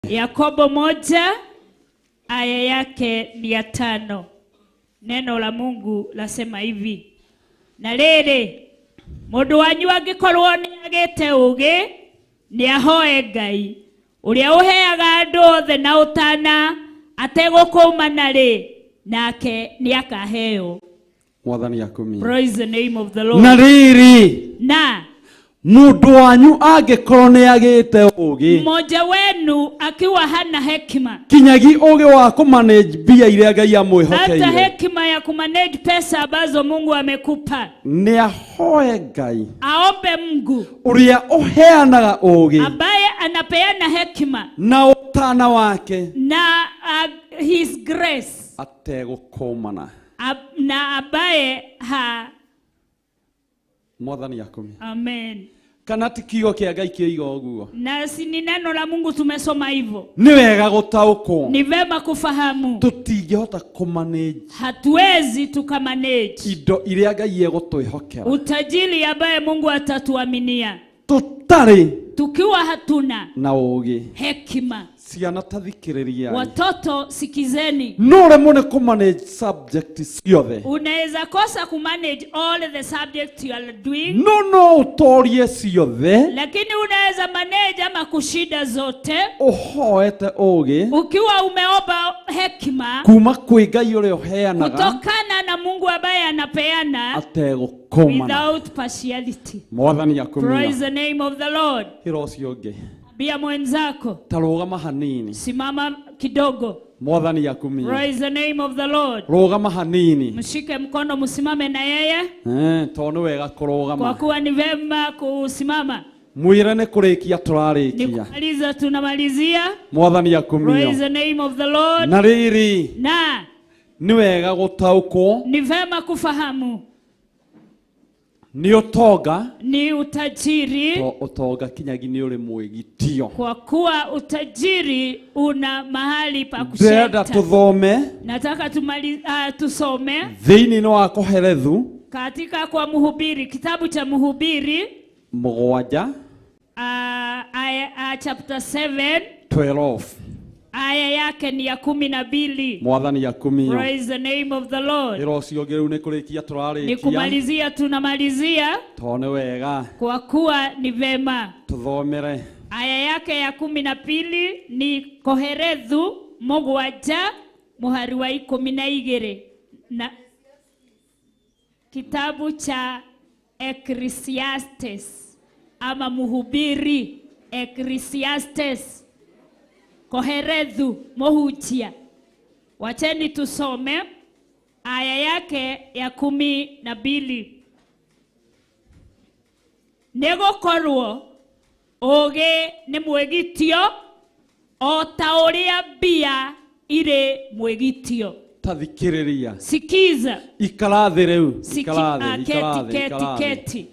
Yakobo 1 aya yake ni ya 5. Neno la Mungu lasema hivi: na rĩrĩ, mũndũ wanyu angĩkorwo nĩ agĩte ũũgĩ, nĩ ahoe Ngai ũrĩa ũheaga andũ othe na ũtana ategũkũmana rĩ, nake nĩ akaheo. Mwathani akumio. Praise the name of the Lord. Na rĩrĩ, Na mũndũ wanyu angĩkorwo nĩ agĩte ũũgĩ, mmoja wenu akiwa hana hekima, kinyagi ũũgĩ wa kũmanage mbia iria Ngai hata amwĩhokeire, hekima ya kumanage pesa ambazo Mungu amekupa, nĩ ahoe Ngai aombe Mungu ũrĩa ũheanaga ũũgĩ ambaye anapeana hekima na ũtana wake na his grace ategũkũmana. Na ambaye ha Mwathani akumio. Amen. Kana ti kiugo kĩa Ngai kĩoiga ũguo? Na si ni neno la Mungu tumesoma hivyo. Nĩ wega gũtaũkwo. Ni vema kufahamu. Tũtingĩhota kũmanage Hatuwezi tukamanage indo iria Ngai egũtwĩhokera utajiri ambaye Mungu atatuaminia tũtarĩ tukiwa hatuna na ũũgĩ. hekima. Ciana ta thikĩrĩriai. Watoto sikizeni. No ũremwo nĩ kũmanage subject ciothe, Unaweza kosa kumanage all the subjects you are doing, no no ũtorie ciothe lakini unaweza manage ama kushinda zote ũhoete ũũgĩ ukiwa umeomba hekima kuma kwĩ Ngai ũrĩa ũheanaga kutokana na Mungu ambaye anapeana ategũkũmana. without partiality. Mwathani akumio. Praise the name of the Lord. Ĩra ũcio ũngĩ, Bia mwenzako, ta rũgama hanini. simama kidogo. Mwathani akumio. Praise the name of the Lord. Rũgama hanini. Mshike mkono, msimame na yeye, Eh, tondũ nĩ wega kwa kũrũgama. kuwa ni vema kusimama. Mwĩre nĩ kũrĩkia Ni tũrarĩkia. kumaliza, tunamalizia. Mwathani akumio. Praise the name of the Lord. Na rĩrĩ, Na nĩ wega gũtaũkwo ni vema kufahamu nĩ ũtonga, ni utajiri, to ũtonga kinyagi nĩ ũrĩ mwĩgitio. kwa kuwa utajiri una mahali pa Ndĩrenda kushelter. tũthome Nataka tusome thĩinĩ wa Kohelethu katika kwa Mhubiri, kitabu cha Mhubiri 7 chapter 7 12. aya yake ni ya 12. Mwathani akumio. Praise the name of the Lord. Ĩra ũcio ũngĩ rĩu nĩ kũrĩkia Ni tũrarĩkia, kumalizia, tunamalizia, tondũ nĩ wega kwa kuwa ni vema. tũthomere. Aya yake ya 12 ni Koherethu 7 muhari wa 12, na kitabu cha Ecclesiastes ama Mhubiri, Ecclesiastes, Koherethu Mohutia. Wacheni tusome aya yake ya 12. Nĩgũkorwo ũũgĩ nĩ mwĩgitio o ta ũrĩa mbia irĩ mwĩgitio. Ta thikĩrĩria. Sikiza. Ikara thĩ rĩu. Ikara thĩ, Keti, ikara thĩ, keti, ikara thĩ. keti.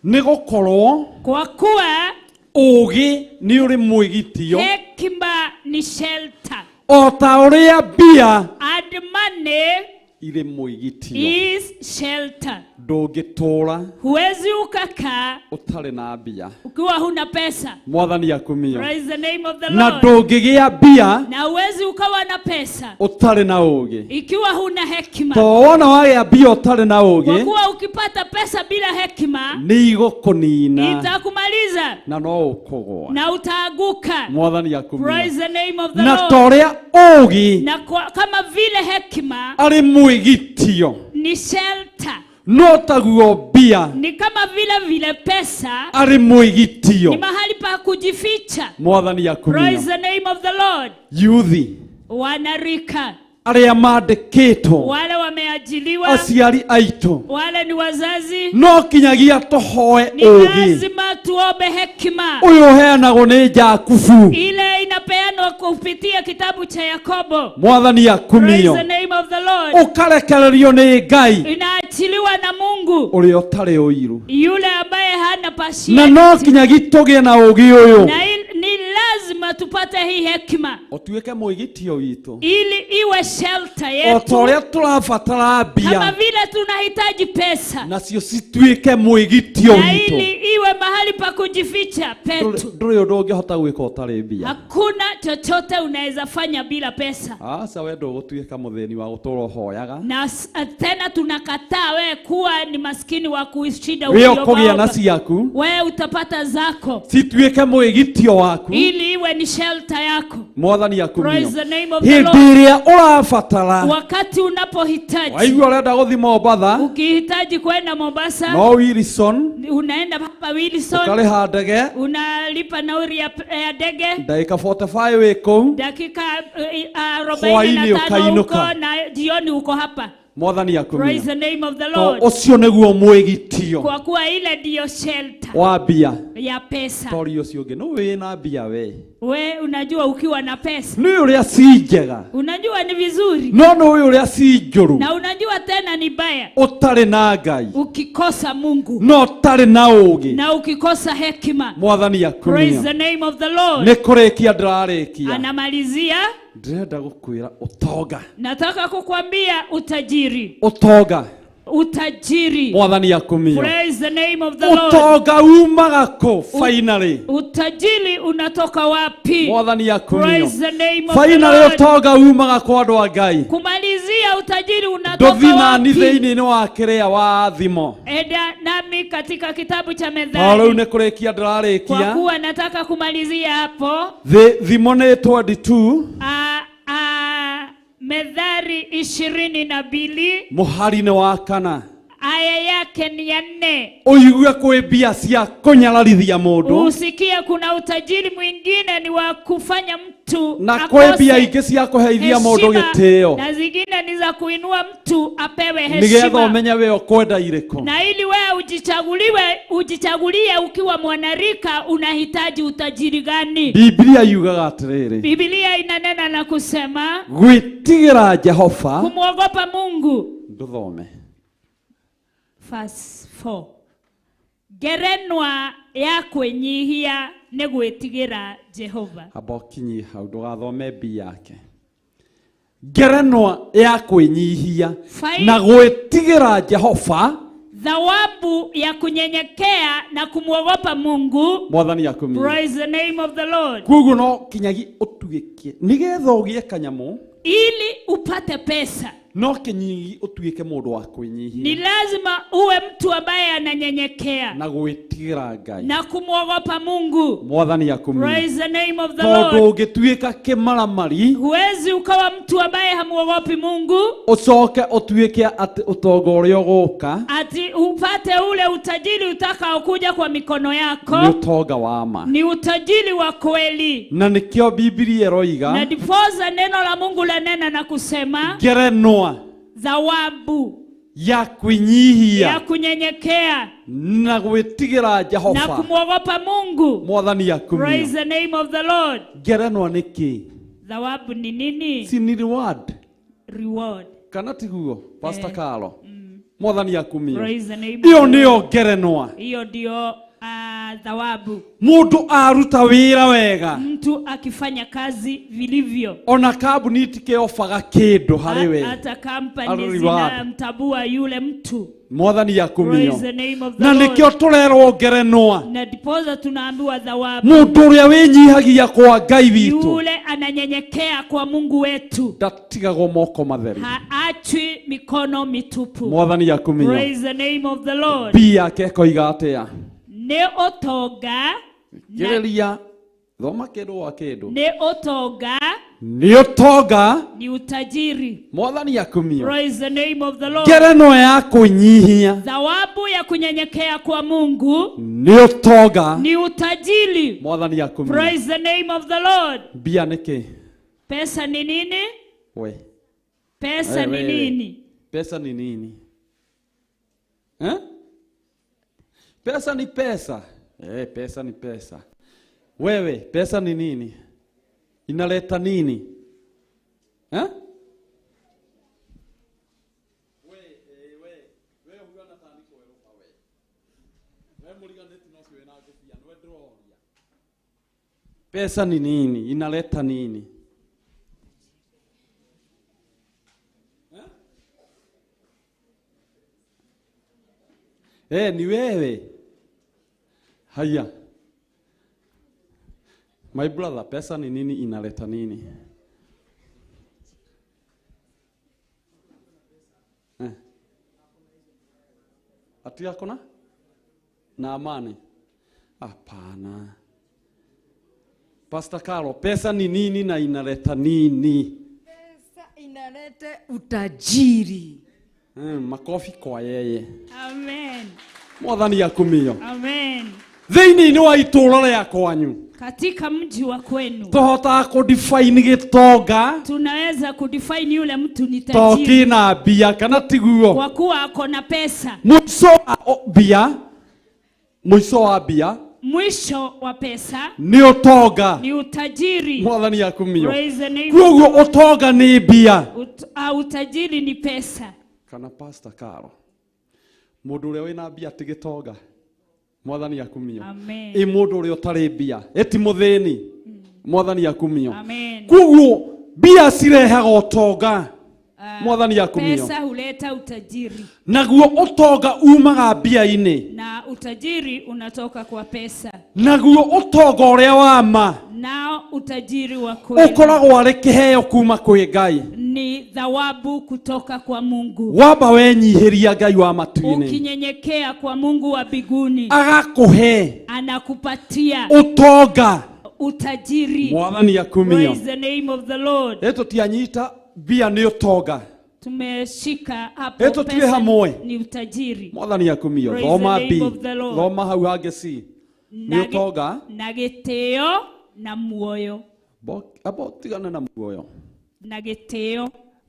Nĩgũkorwo kwa kuwa ũũgĩ nĩ ũrĩ mwĩgitio hekima ni shelter o ta ũrĩa mbia and money irĩ mwĩgitio. is shelter. Ndũngĩtũra Huwezi ukakaa ũtarĩ na mbia. ukiwa huna pesa. Mwathani akumio. Praise the name of the Na Lord. ndũngĩgĩa mbia Na huwezi ukawa na pesa ũtarĩ na ũũgĩ. ikiwa huna hekima. To wona wagĩa mbia ũtarĩ na Kwa ũũgĩ, kuwa ukipata pesa bila hekima nĩ igũkũnina itakumaliza na no ũkũgũa. na utaanguka. Mwathani akumio. Praise the name of the Na Lord. ta ũrĩa ũũgĩ Na kama vile hekima arĩ mwĩgitio, ni shelter, no taguo mbia ni kama vile vile pesa arĩ mwĩgitio. ni mahali pa kujificha. Mwathani akumio. Praise the name of the Lord. Yuthi Wanarika arĩa mandĩkĩtwo, wale wameajiliwa, aciari aitũ, wale ni wazazi, no kinyagia tũhoe ni ũũgĩ lazima tuombe hekima ũyũ ũheanagwo nĩ Jakubu. ile inapeanwa kupitia kitabu cha Yakobo. Mwathani akumio. Praise the name of the Lord. Ũkarekererio nĩ Ngai Inaachiliwa na Mungu ũrĩa ũtarĩ ũiru, yule ambaye hana na partiality. no kinyagia tũgĩe na ũũgĩ ũyũ Na ni lazima lazima tupate hii hekima, ũtuĩke mwĩgitio witũ, ili iwe shelter o yetu, ta ũrĩa tũrabatara kama mbia, vile tunahitaji pesa, nacio cituĩke mwĩgitio na witũ. ili iwe mahali pa kujificha petu. Ndũrĩ ũndũ ũngĩhota gwĩka ũtarĩ mbia. Hakuna chochote unaweza fanya bila pesa. Aca, we ndũgũtuĩka mũthĩni wa gũtũra ũhoyaga. Na tena tunakataa wewe kuwa ni maskini wa kuishinda We ũkũgĩa na ukiombaomba. ciaku, Wewe utapata zako, cituĩke mwĩgitio waku, ili iwe ni shelter yako. Mwathani akumio. Praise the name of the Hĩndĩ Lord. ĩrĩa ũrabatara, Wakati unapohitaji, waigua ũrenda gũthiĩ Mombatha, ukihitaji kwenda Mombasa, no Wilson unaenda hapa Wilson, ũkarĩha ndege unalipa nauri ya ndege, ndagĩka 45 wĩ kũu, dakika Hwaĩ-inĩ 45 huko, ũkainũka. na jioni uko hapa. Mwathani akumio. Praise the name of the To Lord. ũcio nĩguo mwĩgitio Kwa kuwa ile ndiyo shelter wa mbia. ya pesa. Tori ũcio ũngĩ nĩ wĩna mbia we, We unajua ukiwa na pesa, nĩ ũrĩa ci njega, unajua ni vizuri, no nĩ ũrĩa ci njũru na unajua tena ni baya ũtarĩ na Ngai, ukikosa Mungu no ũtarĩ na ũũgĩ. na ukikosa hekima. Mwathani Praise akumio. the name of the Lord. Nĩ kũrĩkia ndĩrarĩkia. Anamalizia, Ndĩrenda gũkwĩra ũtonga, nataka kukwambia utajiri, ũtonga. utajiri. Mwathani akumio. Praise the name of the Lord. Ũtonga umaga kũ finally? Utajiri unatoka wapi? Mwathani akumio. Praise the name of the Finally Lord. ũtonga umaga kwa andũ a Ngai. Kumalizia, utajiri unatoka Ndũthi nani wapi? thĩinĩ-inĩ wa kĩrĩa wa thimo. Enda nami katika kitabu cha No rĩu Methali, nĩ kũrĩkia kwa ndĩrarĩkia. kuwa nataka kumalizia hapo. Thimo nĩ 22 Methali 22 mũhari-inĩ wa kana, aya yake ni ya 4. ũigue kwĩ mbia cia kũnyararithia mũndũ, Usikie kuna utajiri mwingine ni wa kufanya mtu na kwĩ mbia akose ingĩ cia kũheithia mũndũ heshima, gĩtĩo, na zingine ni za kuinua mtu apewe nĩgetha heshima, ũmenye we ũkwenda irĩkũ. na ili wewe ujichagulie ukiwa mwanarika unahitaji utajiri gani. Biblia yugaga atĩrĩrĩ, Biblia inanena na kusema gwĩtigĩra Jehova, kumwogopa Mungu. ndũthome. Verse 4. Ngerenwa ya kwĩnyihia nĩ gwĩtigĩra Jehova. Amba ũkinyie hau ndũgathome mbi yake. Ngerenwa ya kwĩnyihia na gwĩtigĩra Jehova, Thawabu ya kunyenyekea na kumwogopa Mungu. Mwathani akumio. Praise the name of the Lord. Koguo no kinyagi ũtuĩke nĩgetha ũgĩe kanyamũ, Ili upate pesa no kinyigi ũtuĩke mũndũ wa ni kwĩnyihia lazima uwe mtu ambaye ananyenyekea na gwĩtigĩra Ngai. na kumwogopa Mungu. Mwathani akumio. Praise the name of the Tondũ Lord. ũngĩtuĩka kĩmaramari, Huwezi ukawa mtu ambaye hamuogopi Mungu ũcoke ũtuĩke atĩ ũtonga ũrĩa ũgũka ati upate ule utajiri utakaokuja kwa mikono nĩ yako ũtonga wa ma. ni utajiri wa kweli. Na nĩkĩo Biblia Na ĩroiga ndiposa neno la Mungu lanena na kusema ngerenwa thawabu ya ya kwĩnyihia kunyenyekea na gwĩtigĩra na Jehova, kumwogopa Mungu. Mwathani akumio. Praise the name of the Lord. Ngerenwa nĩ kĩ? Thawabu ni nini? Si ni reward Reward. kana tiguo, Pastor Carlo? Mwathani akumio. Praise the name of Ĩyo the Lord. nĩyo ngerenwa. Hiyo ndio thawabu. Mũndũ aruta wĩra wega, Mtu akifanya kazi vilivyo, ona kambuni itikĩobaga kĩndũ harĩ we, hata kampani Arĩ reward. zinamtabua yule mtu. Mwathani akumio. Praise the name of the Na Lord. nĩkĩo tũrerwo ngerenwa, Na ndiposa tunaambiwa thawabu, mũndũ ũrĩa wĩnyihagia kwa Ngai witũ yule ananyenyekea kwa Mungu wetu ndatigagwo moko matheri. haachwi mikono mitupu. Mwathani akumio. Praise the name of the Lord. Bi yake ĩkoiga atĩa? Nĩ ũtonga Ngĩrĩria, thoma kĩndũ gwa kĩndũ. nĩ ũtonga, Nĩ ũtonga. ni utajiri. Mwathani akumio. Praise the name of the Lord. Ngerenwa ya kwĩnyihia Thawabu ya kunyenyekea kwa Mungu nĩ ũtonga. ni utajiri. Mwathani akumio. Praise the name of the Lord. Mbia nĩ kĩ? Pesa ni nini? We. Pesa We, ni we, we. nini? Pesa ni nini? Eh? Pesa ni pesa. Pesa ni pesa. Wewe, pesa ni nini? Inaleta nini? Eh? We, we, we. We huyu anatandikwa wewe we. We muriganĩti no cio wĩna ngũbia, nĩwe ndĩroria. Pesa ni nini? Inaleta nini? Ni wewe. Haya. My brother, pesa ni nini, inaleta nini? Ati yako na? Na amani? Hapana. Pastor Carlo, pesa ni nini na inaleta nini? Pesa inaleta utajiri. Makofi kwa yeye. Amen. Mwathani akumio. Amen. Thĩinĩ wa itũũra rĩa kwanyu. Katika mji wa kwenu. Tohotaga kudefine gĩtonga. Tunaweza kudefine yule mtu ni tajiri. To kina mbia kana tiguo. Kwa kuwa ako na pesa. Mwisho wa mbia. Mwisho wa mbia. Mwisho wa pesa ni utonga. Ni utajiri. Mwathani akumio. Koguo utonga ni mbia. Utajiri ni pesa. Kana Pastor Carlo. Mundu uria wina mbia ti gitonga. Mwathani akumio. Amen. I mundu uria utari mbia, eti muthini. Mwathani akumio. Amen. Koguo mbia cirehaga utonga. Mwathani akumio. Pesa huleta utajiri. Naguo utonga umaga mbia-inĩ. Na utajiri unatoka kwa pesa. Naguo utonga uria wa ma. Na utajiri wa kweli. Ukoragwo arĩ kĩheo kuma kwĩ Ngai. Ni thawabu kutoka kwa Mungu. Wamba wenyihĩria Ngai wa matu-inĩ. Ukinyenyekea kwa Mungu wa mbinguni. Agakuhe. Anakupatia. Utonga. Utajiri. Mwathani akumio. Praise the name of the Lord. Ĩtũ tianyita mbia nĩ utonga. Tumeshika hapo pesa ni utajiri. Mwathani akumio. Thoma B. Thoma hau hangĩ C. Ni utonga. Na gĩtĩo na muoyo. Abo tigana na muoyo. Na gĩtĩo.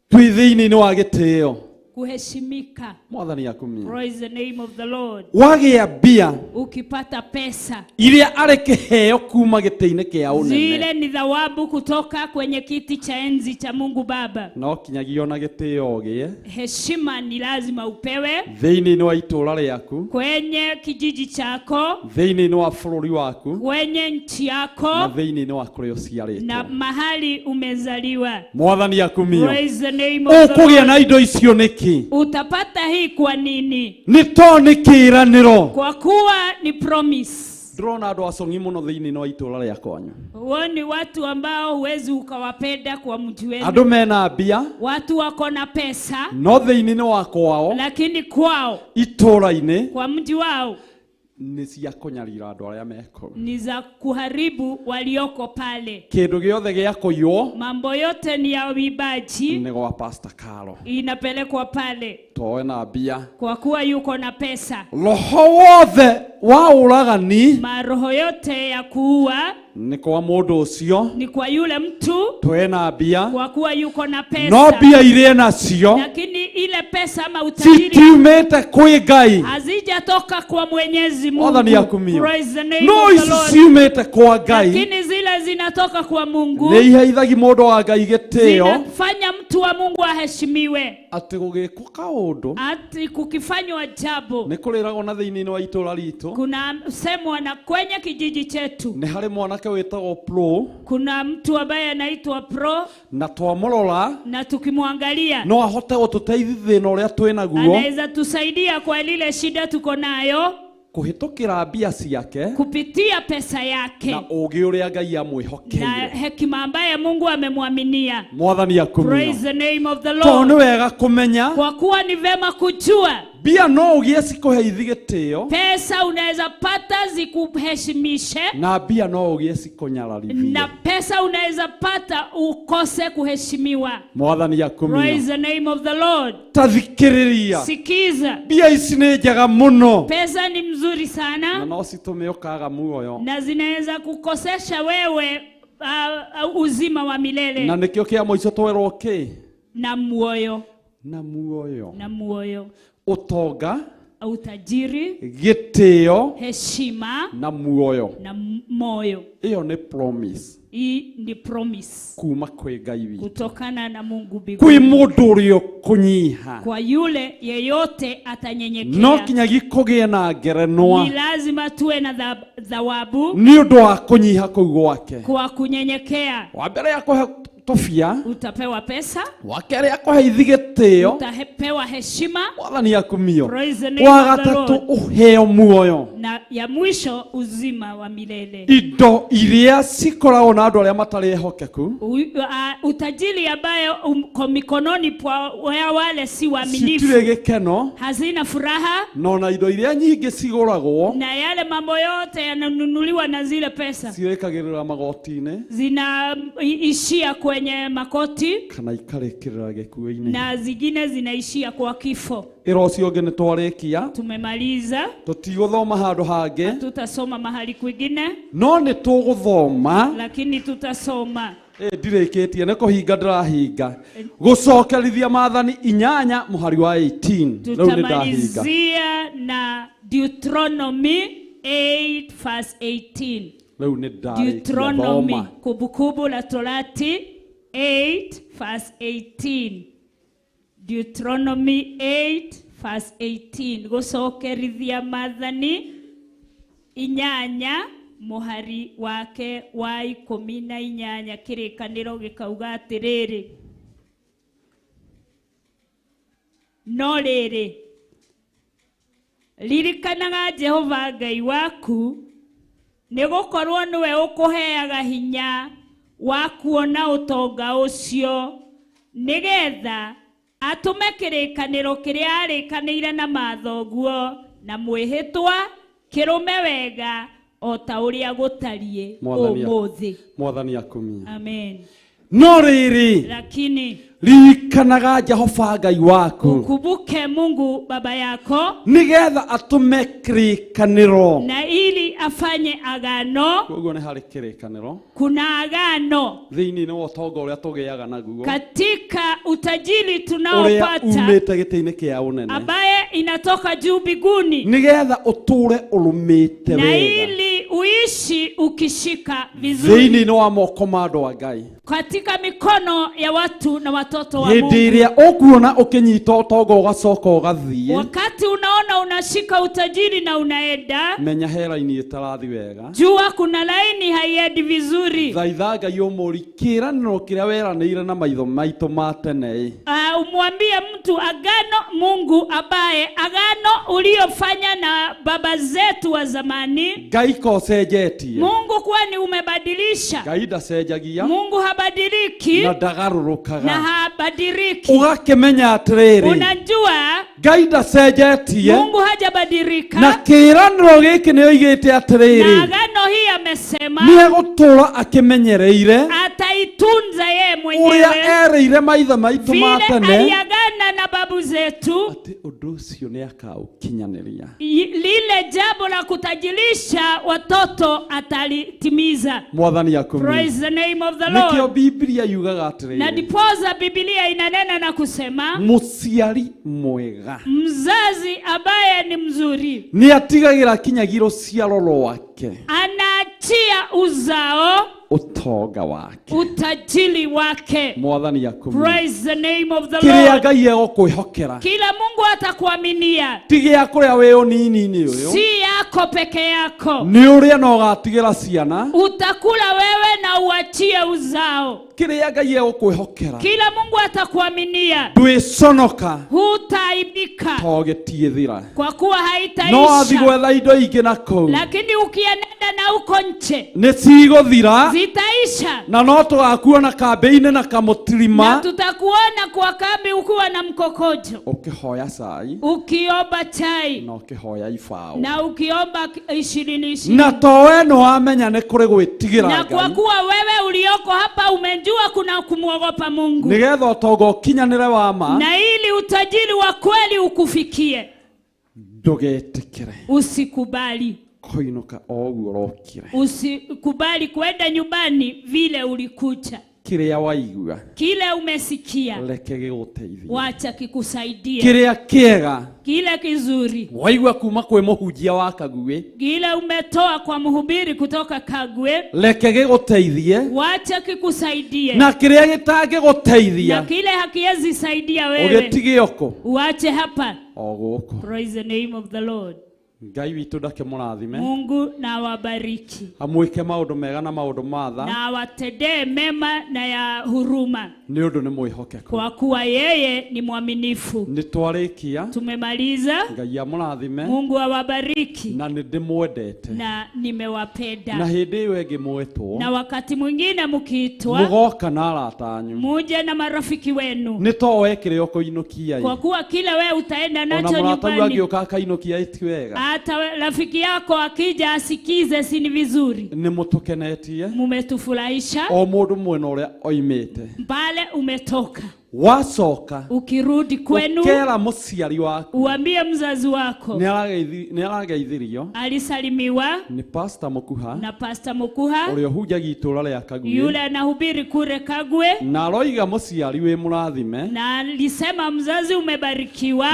Twi thĩinĩ wa gĩtĩo. Kuheshimika. Mwathani akumio. Praise the name of the Lord. Wagĩa mbia. Ukipata pesa. Iria arĩ kĩheo kuma gĩtĩ-inĩ kĩa ũnene. Zile ni thawabu kutoka kwenye kiti cha enzi cha Mungu Baba. No kinyagia ona gĩtĩo ũgĩe. Heshima ni lazima upewe. Thĩinĩ wa itũũra rĩaku. Kwenye kijiji chako. Thĩinĩ wa bũrũri waku. Kwenye nchi yako. Na thĩinĩ wa kũrĩa ũciarĩtwo. Na mahali umezaliwa. Mwathani akumio. Praise the name of the Lord. Ũkũgĩa na indo icio nĩkĩ? Utapata hii kwa nini? Ni to ni kĩĩranĩro. Kwa kuwa ni promise. Ndĩrona andũ acong'i mũno thĩinĩ wa itũũra rĩa kwanyu. Huoni watu ambao huwezi ukawapenda kwa mji wenu. Andũ mena mbia. Watu wako na pesa. No thĩinĩ wa kwao. Lakini kwao. Itũũra-inĩ. Kwa mji wao. Nĩ cia kũnyarira andũ arĩa meko. Ni za kuharibu walioko pale. Kĩndũ gĩothe gĩa kũiywo. Mambo yote ni ya uibaji. Nĩ gwa Pastor Carlo. Inapelekwa pale. Toe na mbia. Kwa kuwa yuko na pesa. Roho wothe wa ũragani. Maroho yote ya kuua. Ni kwa mũndũ ũcio. Ni kwa yule mtu. Toe na mbia. Kwa kuwa yuko na pesa. No mbia iria nacio. Lakini ile pesa ama utajiri. Citiumĩte kwĩ Ngai. Hazijatoka kwa Mwenyezi Mungu. Mwathani akumio. Praise the name No of the ici Lord. ciumĩte kwa Ngai. Lakini zile zinatoka kwa Mungu. Nĩ iheithagia mũndũ wa Ngai gĩtĩo. Zinafanya mtu wa Mungu aheshimiwe. Atĩ gũgĩkwo kaũndũ. Ati kukifanywa jambo. Nĩ kũrĩragwo na thĩinĩ wa itũũra ritũ. Kuna semwa na kwenye kijiji chetu. Nĩ harĩ mwanake wĩtagwo Pro. Kuna mtu ambaye anaitwa Pro. Na twamũrora. Na tukimwangalia. No ahote gũtũteithia thĩna ũrĩa twĩ naguo. Anaweza tusaidia kwa lile shida tuko nayo. Kuhĩtũkĩra mbia ciake. Kupitia pesa yake. Na ũũgĩ ũrĩa Ngai amwĩhokeire. Na hekima ambaye Mungu amemwaminia. Mwathani akumio. Praise the name of the Lord. Tondũ nĩ wega kũmenya. Kwa kuwa ni vema kujua. Mbia no ũgĩe cikũheithie gĩtĩo. Pesa unaweza pata zikuheshimishe. Na mbia no ũgĩe cikũnyararithie. Na pesa unaweza pata ukose kuheshimiwa. Mwathani akumio. Praise the name of the Lord. Ta thikĩrĩria. Sikiza. Mbia ici nĩ njega mũno. Pesa ni mzuri sana. Na no citũme ũkaga muoyo. Na zinaweza kukosesha wewe uzima wa milele. Na nĩkĩo kĩa mũico twerwo kĩ? Na muoyo. Na muoyo. Na muoyo. Utonga. Utajiri, gĩtĩo, heshima na muoyo. Na moyo. Ĩyo nĩ promise. Hii ni promise kuma kwĩ Ngai witũ. Kutokana na Mungu Kwĩ mbinguni. mũndũ ũrĩa ũkũnyiha. Kwa yule yeyote atanyenyekea. No kinyagia kũgĩe na ngerenwa. Ni lazima tuwe na thawabu nĩ ũndũ wa kũnyiha kũu gwake. Kwa kunyenyekea. Wa mbere akũhe tũbia, utapewa pesa, wa kerĩ akũhe gĩtĩo, utapewa heshima. Mwathani akumio. Praise the name Wa of the gatatũ Lord. ũheo muoyo. Na ya mwisho uzima wa milele. Indo iria cikoragwo na andũ arĩa matarĩ ehokeku Utajiri ambayo kwa mikononi pwa wale si waaminifu citirĩ gĩkeno, hazina furaha, no na indo iria nyingĩ cigũragwo na yale mambo yote yananunuliwa na zile pesa cirĩkagĩrĩra magoti-inĩ zinaishia kwenye makoti kana ikarĩkĩrĩra gĩkuũ-inĩ. Na zingine zinaishia kwa kifo. Ĩra ũcio ũngĩ nĩ twarĩkia. Tumemaliza. Tũtigũthoma handũ hangĩ. Tutasoma mahali kwingine. No nĩ tũgũthoma. Lakini tutasoma. Ndirĩkĩtie nĩ kũhinga ndĩrahinga. Gũcokerithia maathani 8 mũhari wa 18. Rĩu nĩ ndahinga. Tutamalizia na Deuteronomy 8 verse 18. Rĩu nĩ ndarĩkia. Deuteronomy, Thoma. Kumbukumbu la Torati 8 verse 18. Deuteronomy 8 verse 18. Gũcokerithia maathani 8 mũhari wake wa 18 kĩrĩkanĩro gĩkauga atĩrĩrĩ, no rĩrĩ, ririkanaga Jehova Ngai waku, nĩgũkorwo nĩwe ũkũheaga hinya wa kuona ũtonga ũcio, nĩgetha atũme kĩrĩkanĩro kĩrĩa arĩkanĩire na mathoguo na mwĩhĩtwa kĩrũme wega o ta ũrĩa gũtariĩ ũmũthĩ. Mwathani akumie. Amen. No rĩrĩ, lakini ririkanaga Jehova Ngai waku, ukumbuke Mungu baba yako, nĩgetha atũme kĩrĩkanĩro, na ili afanye agano. Koguo nĩ harĩ kĩrĩkanĩro. Kuna agano thĩinĩ wa ũtonga ũrĩa tũgĩaga naguo, katika utajiri ũrĩa tunaopata umĩte gĩtĩ-inĩ kĩa ũnene, ambaye inatoka juu mbinguni, nĩgetha ũtũre ũrũmĩte na wega ili uishi ukishika vizuri thĩinĩ wa moko ma andũ a Ngai, katika mikono ya watu na watoto wa Mungu. Hĩndĩ ĩrĩa ũkuona ũkĩnyita ũtonga ũgacoka ũgathiĩ, wakati unaona unashika utajiri na unaenda, menya he raini ĩtarathi wega. Jua kuna laini haiendi vizuri. Thaitha Ngai ũmũri kĩĩranĩro kĩrĩa weranĩire na maitho maitũ ma tene. Umwambie mtu agano Mungu ambaye agano uliofanya na baba zetu wa zamani. Ngai ko ũcenjetie? Mungu kwani umebadilisha? Ngai ndacenjagia. Mungu habadiliki. Na ndagarũrũkaga. Na habadiliki. Ũgakĩmenya atĩrĩrĩ, unajua Ngai ndacenjetie. Mungu hajabadilika. Na kĩĩranĩro gĩkĩ nĩ oigĩte atĩrĩrĩ, na agano hii amesema nĩ egũtũũra akĩmenyereire, ataitunza yeye mwenyewe, ũrĩa erĩire maithe maitũ ma vile tene, aliagana na babu zetu, atĩ ũndũ ũcio nĩ akaũkinyanĩria. Lile jambo la kutajirisha watoto atalitimiza. Mwathani akumie. Praise the name of the Nĩkĩo Lord. Biblia yugaga Na atĩrĩrĩ, ndiposa Biblia inanena na kusema, mũciari mwega mzazi ambaye ni mzuri nĩ atigagĩra kinyagia rũciaro rwake anaachia uzao ũtonga wake, utajiri wake. Mwathani akumie. Praise the name of the Kĩrĩa Lord. Ngai egũkwĩhokera Kila Mungu atakuaminia, ti gĩa kũrĩa wĩ ũnini-inĩ ũyũ, si yako peke yako. Nĩ ũrĩa na ũgatigĩra ciana. Utakula wewe na uachie uzao. Kĩrĩa Ngai egũkwĩhokera, Kila Mungu atakuaminia, ndwĩconoka hutaaibika, to gĩtiĩthira, kwa kuwa no athi haitaisha. gwetha indo ingĩ na kũu Lakini ukienenda na uko nche nĩ cigũthira, zitaisha, na no tũgakuona kambĩ-inĩ na na kamũtirima tutakuona kwa kambi ukiwa na mkokojo, ũkĩhoya cai ukiomba chai na ũkĩhoya ibaũ, na ukiomba 20 20. Na to we nĩ wamenya nĩ kũrĩ gwĩtigĩra Na kwa Ngai, kuwa wewe ulioko hapa umejua kuna kumwogopa Mungu, nĩgetha ũtonga ũkinyanĩre wa ma, na ili utajiri wa kweli ukufikie, ndũgetĩkĩre usikubali kũinũka o ũguo ũrokire. Usikubali kwenda nyumbani vile ulikuja. Kĩrĩa waigua, Kile umesikia, reke gĩgũteithie. Wacha kikusaidie. Kĩrĩa kĩega Kile kizuri waigua kuma kwĩ mũhunjia wa Kagwe, kile umetoa kwa mhubiri kutoka Kagwe, reke gĩgũteithie. Wacha kikusaidie. Na kĩrĩa gĩtangĩgũteithia, Na kile hakiwezi saidia wewe, ũgĩtige ũkũ uache hapa. O gũkũ. Praise the name of the Lord. Ngai witũ ndakĩmũrathime. Mungu na awabariki Amwĩke maũndũ mega na maũndũ ma tha, na awatendee mema na ya huruma, nĩ ũndũ nĩ mwĩhokeku. Kwa kuwa yeye ni mwaminifu. Nĩ twarĩkia. Tumemaliza. Ngai amũrathime. Mungu awabariki. Na nĩ ndĩmwendete. Na nimewapenda. Na hĩndĩ ĩyo ĩngĩ mwetwo, Na wakati mwingine mkiitwa, mũgoka na arata anyu, muje na marafiki wenu, nĩ to we kĩrĩa ũkũinũkia kwa kuwa kila we utaenda ona nacho mũratagu nyumbani, angĩũka akainũkia ĩ ti wega. Hata rafiki yako akija asikize, si ni vizuri. Nĩ mũtũkenetie. Mumetufurahisha. O mũndũ mwena ũrĩa oimĩte, Pale umetoka, wacoka, ukirudi kwenu, ũkera mũciari waku, uambie mzazi wako, nĩ arageithirio alisalimiwa nĩ Pastor Mũkuha, na Pastor Mukuha, ũrĩa ũhunjagia itũũra rĩa Kagwe, yule anahubiri kure Kagwe, na aroiga mũciari wĩ mũrathime, na alisema mzazi umebarikiwa,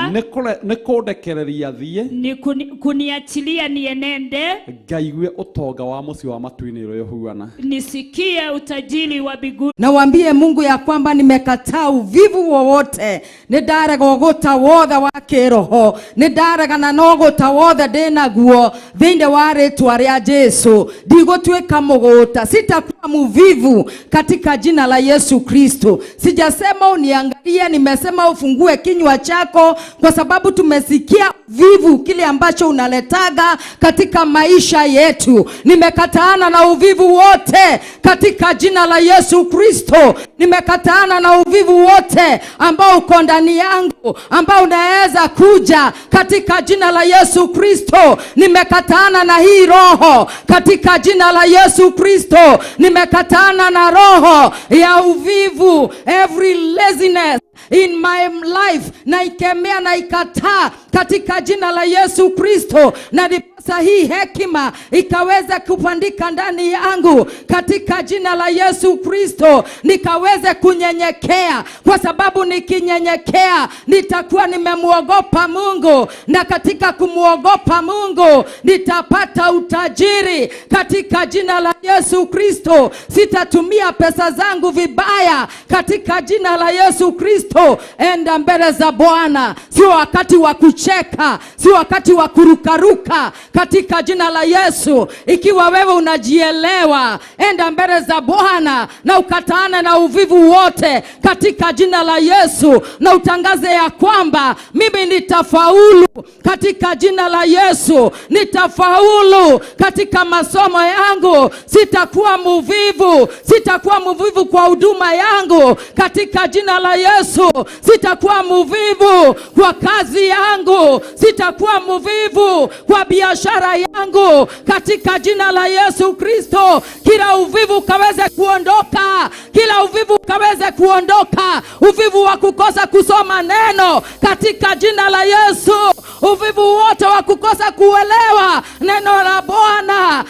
nĩ kũndekereria thiĩ, ni kuniachilia nienende, ngaigue ũtonga wa mũciĩ wa matu-inĩ ũrĩa ũhuana, nisikie utajiri wa mbinguni. Na uambie Mungu ya kwamba nimekataa uvivu wowote, nĩ ndarega ũgũta wothe wa kĩroho, nĩ ndaregana na ũgũta wothe ndĩnaguo thĩinĩ wa rĩtwa rĩa Jesu. Ndigũtuĩka mũgũta, sitakuwa mvivu katika jina la Yesu Kristo. Sijasema uniangalie, nimesema ufungue kinywa chako, kwa sababu tumesikia uvivu kile ambacho unaletaga katika maisha yetu. Nimekataana na uvivu wote katika jina la Yesu Kristo. Nimekataana na uvivu wote ambao uko ndani yangu, ambao unaweza kuja katika jina la Yesu Kristo. Nimekataana na hii roho katika jina la Yesu Kristo. Nimekataana na roho ya uvivu, every laziness in my life, na ikemea na ikataa katika jina la Yesu Kristo. Na ndiposa hii hekima ikaweze kupandika ndani yangu katika jina la Yesu Kristo, nikaweze kunyenyekea, kwa sababu nikinyenyekea nitakuwa nimemuogopa Mungu, na katika kumuogopa Mungu nitapata utajiri katika jina la Yesu Kristo. Sitatumia pesa zangu vibaya katika jina la Yesu Kristo. Enda mbele za Bwana, sio wakati wa kucheka, sio wakati wa kurukaruka katika jina la Yesu. Ikiwa wewe unajielewa, enda mbele za Bwana na ukataane na uvivu wote katika jina la Yesu, na utangaze ya kwamba mimi nitafaulu katika jina la Yesu, nitafaulu katika masomo yangu, sitakuwa mvivu, sitakuwa mvivu kwa huduma yangu katika jina la Yesu, sitakuwa mvivu kwa kazi yangu, sitakuwa mvivu kwa biashara yangu katika jina la Yesu Kristo. Kila uvivu kaweze kuondoka, kila uvivu kaweze kuondoka, uvivu wa kukosa kusoma neno katika jina la Yesu, uvivu wote wa kukosa kuelewa neno la Bwana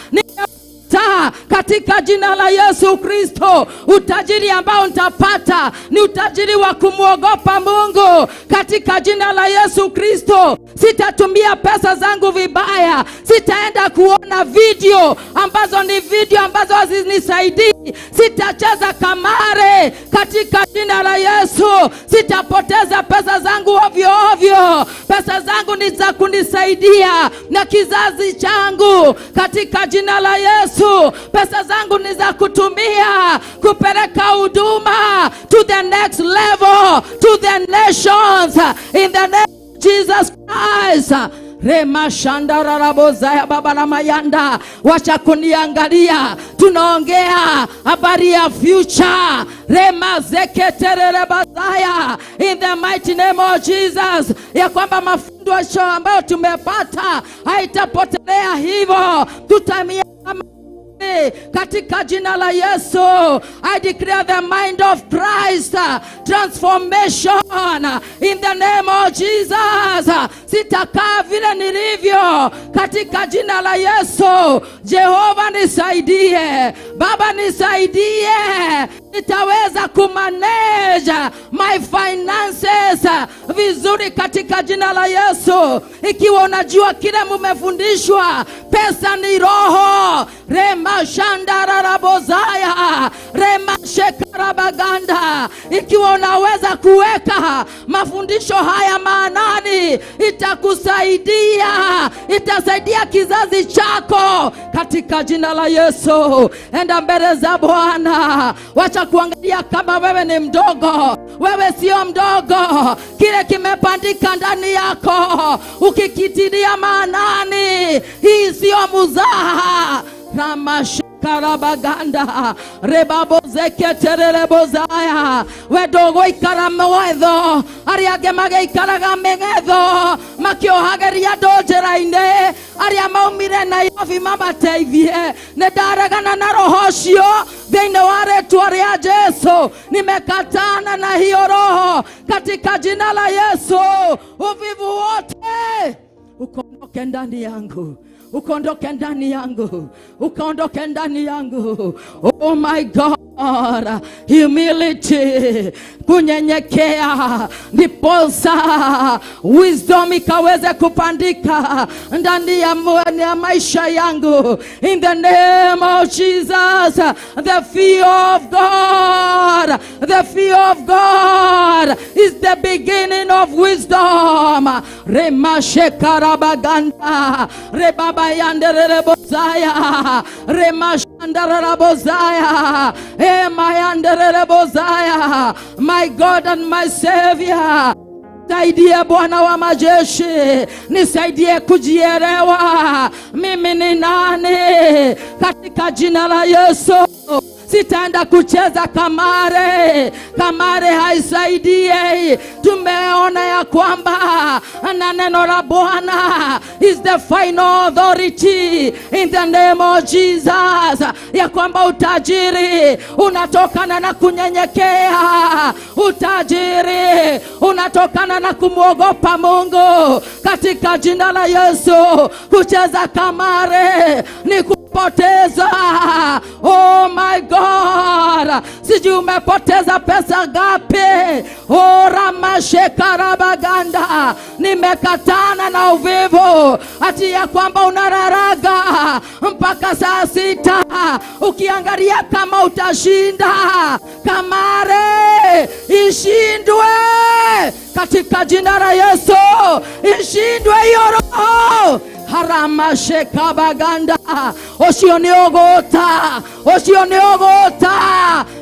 katika jina la Yesu Kristo. Utajiri ambao nitapata ni utajiri wa kumwogopa Mungu katika jina la Yesu Kristo. Sitatumia pesa zangu vibaya, sitaenda kuona video ambazo ni video ambazo hazinisaidii, sitacheza kamare katika jina la Yesu, sitapoteza pesa zangu ovyo ovyo. Pesa zangu ni za kunisaidia na kizazi changu katika jina la Yesu. Pesa zangu ni za kutumia kupeleka huduma to the next level, to the nations, in the name of Jesus Christ. Rema shanda rarabozaya baba na mayanda, wacha kuniangalia, tunaongea habari ya future. Rema zeketerere bazaya, in the mighty name of Jesus, ya kwamba mafundisho ambayo tumepata haitapotelea hivyo, tutamia katika jina la Yesu. I declare the mind of Christ, transformation in the name of Jesus. Sitakaa vile nilivyo katika jina la Yesu. Jehova nisaidie, Baba nisaidie. Nitaweza kumanage my finances vizuri katika jina la Yesu. Ikiwa unajua kile mumefundishwa, pesa ni roho. Rema shandararabozaya rema shekarabaganda. Ikiwa unaweza kuweka mafundisho haya maanani, itakusaidia, itasaidia kizazi chako katika jina la Yesu. Enda mbele za Bwana, wacha kuangalia kama wewe ni mdogo. Wewe sio mdogo, kile kimepandika ndani yako ukikitilia maanani, hii sio muzaha. Ramashikarabaganda rebabozeketererebozaya we ndũgũikara mwetho arĩa angĩ magĩikaraga mĩgetho makĩohagĩria andũ njĩra-inĩ arĩa maumire Nairobi mamateithie. Nĩ ndaregana na roho ũcio thĩinĩ wa rĩtwa rĩa Jesu. Nimekatana na hiyo roho katika jina la Yesu. Uvivu wote ukondoke ndani yangu, ukaondoke ndani yangu, ukaondoke ndani yangu. Oh my God, humility, kunyenyekea, ndiposa wisdom ikaweze kupandika ndani ya maisha yangu. In the name of Jesus, the fear of God, the fear of God is the beginning of wisdom. Remashekarabaganda rebabayanderebozaya remashandarabozaya emayanderebozaya. My God and my Savior, nisaidie Bwana wa majeshi, nisaidie kujielewa mimi ni nani katika jina la Yesu. Sitaenda kucheza kamare, kamare haisaidie. Tumeona ya kwamba na neno la Bwana is the final authority in the name of Jesus, ya kwamba utajiri unatokana na kunyenyekea, utajiri unatokana na kumwogopa Mungu katika jina la Yesu. Kucheza kamare ni kupoteza. Oh my God, sijui umepoteza pesa ngapi. Oh ramashekarabaganda, nimekatana na uvivu ati ya kwamba unararaga mpaka saa 6 ukiangalia kama utashinda. Kamare ishindwe katika jina la Yesu, ishindwe hiyo roho. Haramashekabaganda ucio nĩ ũgũta, ũcio nĩ ũgũta,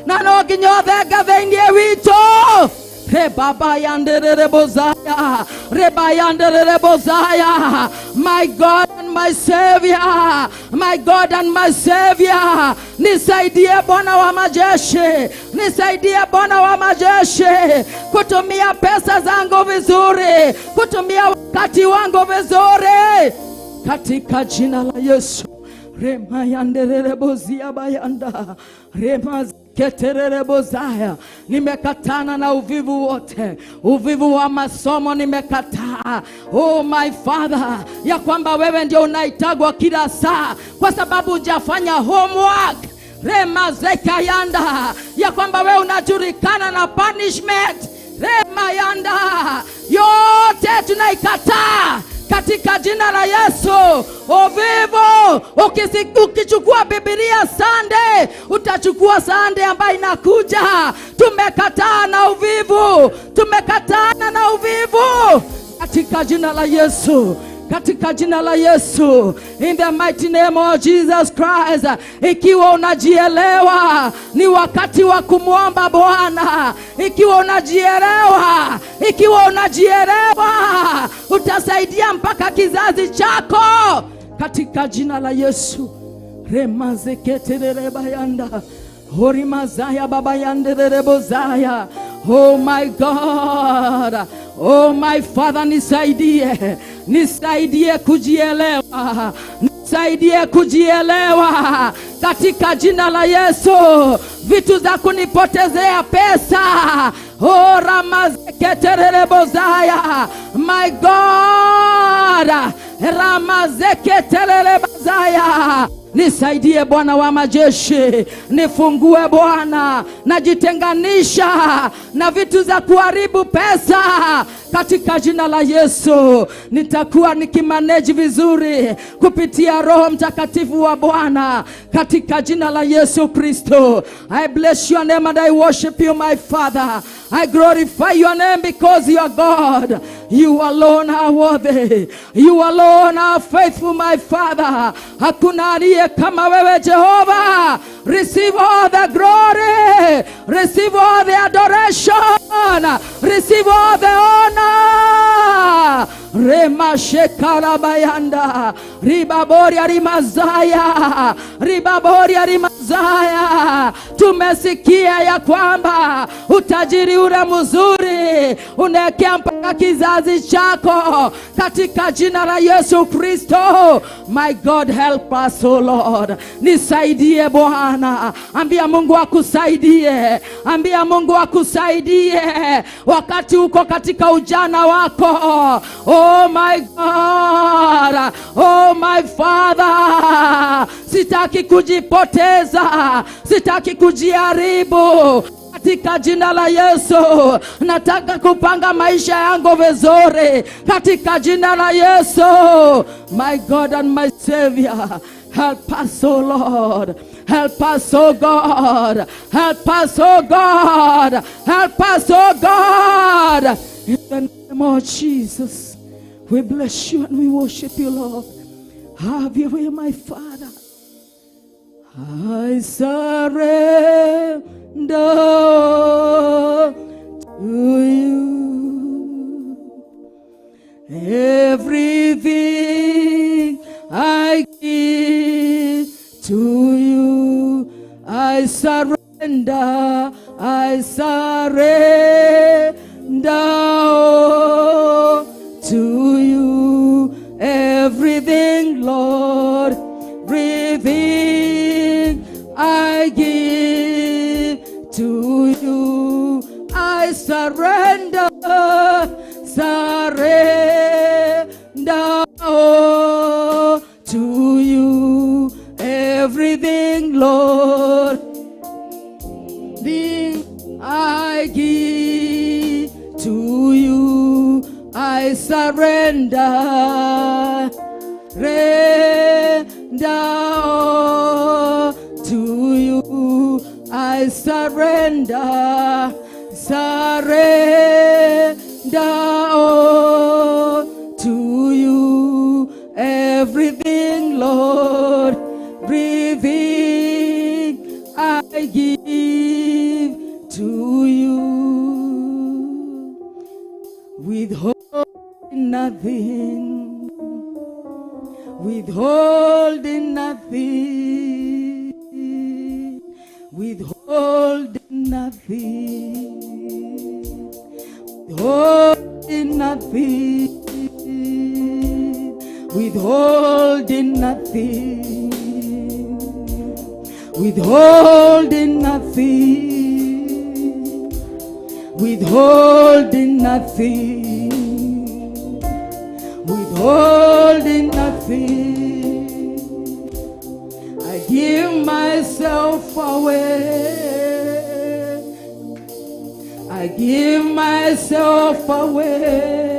na no nginya ũthenge thĩinĩ witũ. Rebabayanderebozaya, rebayanderebozaya. My God and my Savior, my God and my Savior, nisaidie Bwana wa majeshi, nisaidie Bwana wa majeshi kutumia pesa zangu vizuri, kutumia wakati wangu vizuri katika jina la Yesu. Remayanderebozia bayanda rema ketererebozaya. Nimekatana na uvivu wote, uvivu wa masomo nimekataa. Oh my Father, ya kwamba wewe ndio unaitagwa kila saa kwa sababu hujafanya homework. Rema zekayanda, ya kwamba wewe unajulikana na punishment. Remayanda, yote tunaikataa katika jina la Yesu. Uvivu, ukichukua Biblia Sunday, utachukua Sunday ambayo inakuja. Tumekataa na uvivu, tumekatana na uvivu katika jina la Yesu. Katika jina la Yesu, in the mighty name of Jesus Christ. Ikiwa unajielewa, ni wakati wa kumwomba Bwana. Ikiwa unajielewa, ikiwa unajielewa, utasaidia mpaka kizazi chako katika jina la Yesu. Remazeketerebayanda horimazaya babayanderebozaya. Oh my God, oh my Father, nisaidie, nisaidie kujielewa, nisaidie kujielewa katika jina la Yesu. Vitu za kunipotezea pesa, oh ramazeketerebozaya, my God, ramazeketerebozaya. Nisaidie Bwana wa majeshi, nifungue Bwana, najitenganisha na vitu za kuharibu pesa katika jina la Yesu. Nitakuwa nikimanage vizuri kupitia Roho Mtakatifu wa Bwana katika jina la Yesu Kristo. I bless your name and I worship you, my Father. I glorify your name because you are God. You alone are worthy. You alone are faithful, my Father. Hakuna aliye kama wewe Jehova. Receive all the glory. Receive all the adoration. Receive all the honor. Rema shekarabayanda ribaboria rimazaya ribaboria rimazaya. Tumesikia ya kwamba utajiri ule mzuri unaekea mpaka kizazi chako katika jina la Yesu Kristo. My God, help us, oh Lord. Nisaidie Bwana. Ambia Mungu akusaidie, ambia Mungu akusaidie wakati uko katika ujana wako. Oh my God, oh my Father, sitaki kujipoteza, sitaki kujiharibu katika jina la Yesu. Nataka kupanga maisha yangu vizuri katika jina la Yesu. My God and my Savior, help us, oh Lord. Help us, oh God. Help us, oh God. Help us, oh God. In the name of Jesus, we bless you and we worship you, Lord. Have your way, my Father. I surrender to you. Everything I give to you. I surrender, I surrender all to you. Everything, Lord, everything I give to you. I surrender, surrender all to you. Everything, Lord, everything I give to you. I surrender, render all to you. I surrender, surrender all to you. Everything, Lord, everything I give to you. Withholding nothing, withholding nothing, withholding nothing, withholding nothing, withholding nothing, withholding nothing, withholding nothing, withholding nothing. I give myself away. I give myself away.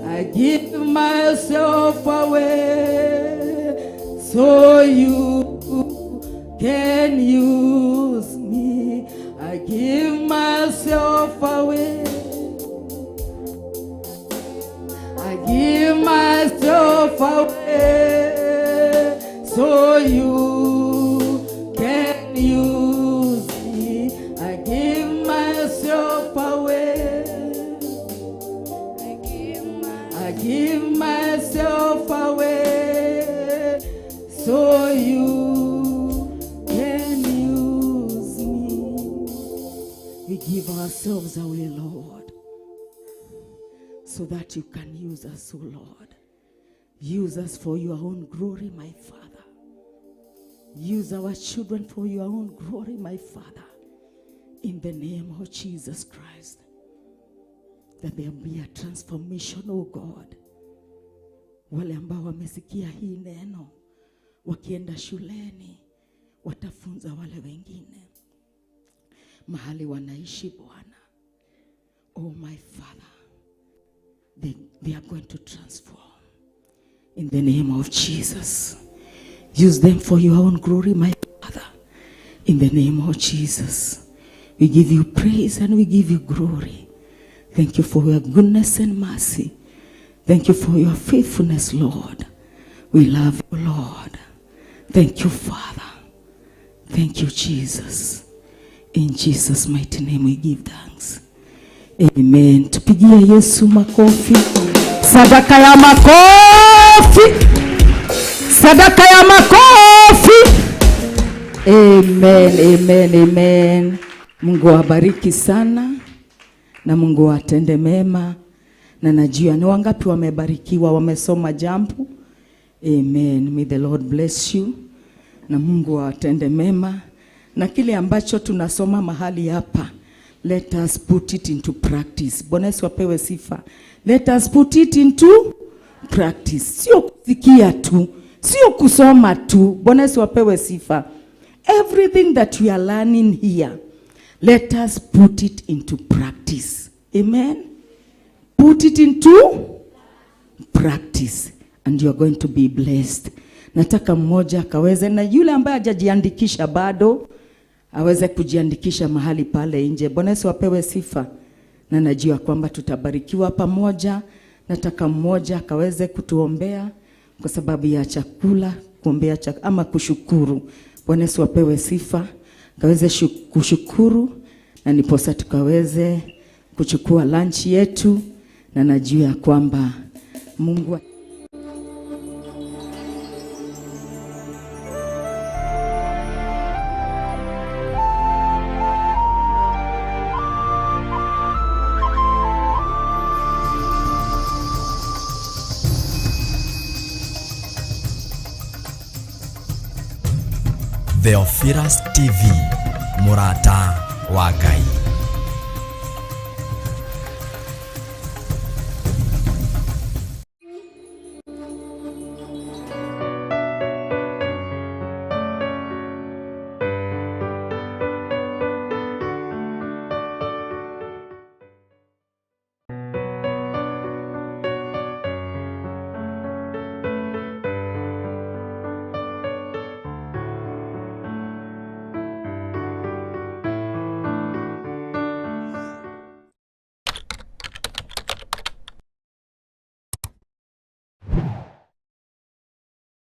I give myself away so you can use me. I give myself away. I give myself away so you can use me. I give myself away. I give myself away so you can use me. We give ourselves away, Lord, so that you can use us, O Lord. Use us for your own glory, my Father. Use our children for your own glory, my Father. In the name of Jesus Christ. That there be a transformation, O God. Wale ambao wamesikia hii neno wakienda shuleni watafunza wale wengine mahali wanaishi Bwana. Oh my Father, they are going to transform in the name of Jesus. Use them for your own glory, my Father. In the name of Jesus, we give you praise and we give you glory. Thank you for your goodness and mercy. Thank you for your faithfulness, Lord. We love you, Lord. Thank you, Father. Thank you, Jesus. In Jesus' mighty name we give thanks. Amen. Tupigie Yesu makofi. Sadaka ya makofi. Sadaka ya makofi. Amen, amen, amen. Mungu awabariki sana na Mungu atende mema. Na najua ni wangapi wamebarikiwa, wamesoma jambo. Amen. May the Lord bless you. Na Mungu awatende mema. Na kile ambacho tunasoma mahali hapa, let us put it into practice. Bwana Yesu apewe sifa. Let us put it into practice. Sio kusikia tu, sio kusoma tu. Bwana Yesu apewe sifa. Everything that we are learning here, let us put it into practice. Amen. Put it into practice and you are going to be blessed. Nataka mmoja akaweze, na yule ambaye hajajiandikisha bado aweze kujiandikisha mahali pale nje. Bwana Yesu apewe sifa. Na najua kwamba tutabarikiwa pamoja. Nataka mmoja akaweze kutuombea kwa sababu ya chakula, kuombea ama kushukuru. Bwana Yesu apewe sifa. Kaweze kushukuru na niposa tukaweze kuchukua lunch yetu, na najua kwamba Mungu Theophilus TV, Murata wa Ngai.